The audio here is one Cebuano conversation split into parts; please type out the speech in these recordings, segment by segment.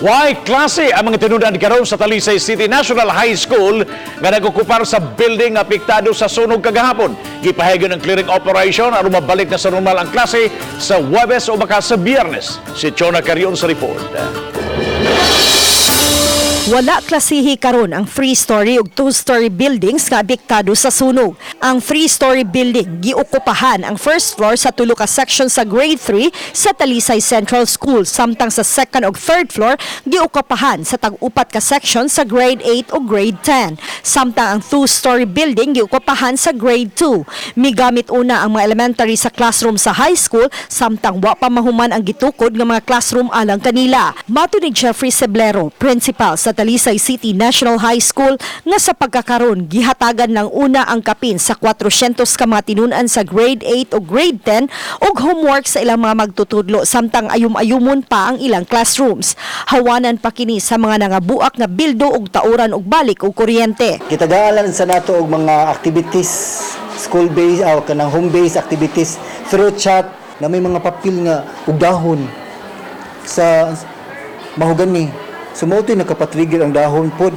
Way klase ang mga tinunan karon sa Talisay City National High School nga nagokupar sa building nga apektado sa sunog kagahapon. Gipahigayon ang clearing operation aron mabalik na sa normal ang klase sa Huwebes o baka sa Biyernes. Si Chona Carion sa report. Wala klasihi karon ang three-story ug two-story buildings nga apektado sa sunog. Ang three-story building giokupahan ang first floor sa tulo ka section sa grade 3 sa Talisay Central School, samtang sa second ug third floor giokupahan sa tag-upat ka section sa grade 8 ug grade 10. Samtang ang two-story building giokupahan sa grade 2. Migamit una ang mga elementary sa classroom sa high school, samtang wa pa mahuman ang gitukod nga mga classroom alang kanila. Mato ni Jeffrey Seblero, principal sa Talisay City National High School, nga sa pagkakaron gihatagan lang una ang kapin sa 400 ka mga tinunan sa grade 8 o grade 10 og homework sa ilang mga magtutudlo, samtang ayum-ayumon pa ang ilang classrooms. Hawanan pa kini sa mga nangabuak nga bildo ug tauran og balik og kuryente. Gitagaan sa nato og mga activities, school based o kanang home based activities through chat na may mga papel nga ug dahon sa mahogani. So mao to'y nakapatrigger ang dahon pod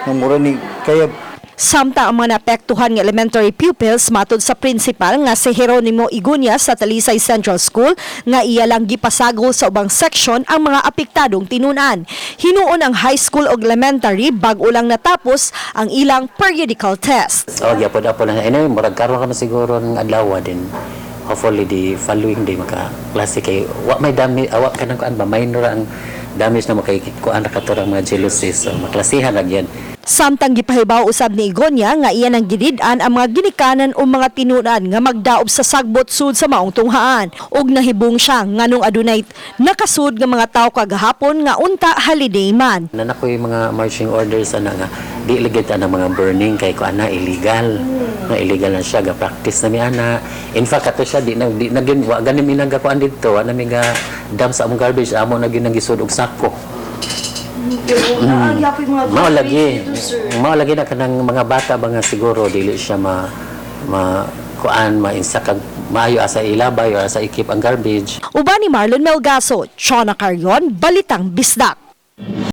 nga mura ni kaya. Samtang ang mga naapektuhan nga elementary pupils, matod sa principal nga si Jeronimo Igunya sa Talisay Central School, nga iya lang gipasagol sa ubang section ang mga apektadong tinunan. Hinuon ang high school ug elementary, bag-o lang natapos ang ilang periodical test. Oh, gyapon apo na anyway, murag karon ka siguro ng adlaw din. Hopefully the following day maka klase kay wa may dami, awa kanang kuan ba, minor ang damage na makay kuan ra kato mga jealousies. So maklasihan ra gyud. Samtang gipahibaw usab ni Igonya nga iya nang gidid-an ang mga ginikanan o mga tinunan nga magdaob sa sagbot sud sa maong tunghaan. Ug nahibong siya nganong adunay nakasud nga mga tawo kagahapon nga unta holiday man. Naa koy mga marching orders ana nga di ligid ana mga burning kay kuan na, illegal. Na illegal na siya, ga practice na mi ana. In fact, ato siya di na gyud, wa gani mi nagakuan didto, wa na mi ga dump sa among garbage, amo na gyud nang gisud og sako. Mao lagi na kanang mga bata ba nga siguro dili siya ma ma kuan ma kag maayo asa ilabay or asa i-keep ang garbage. Uban ni Marlon Melgaso, Chona Carion, Balitang Bisdak.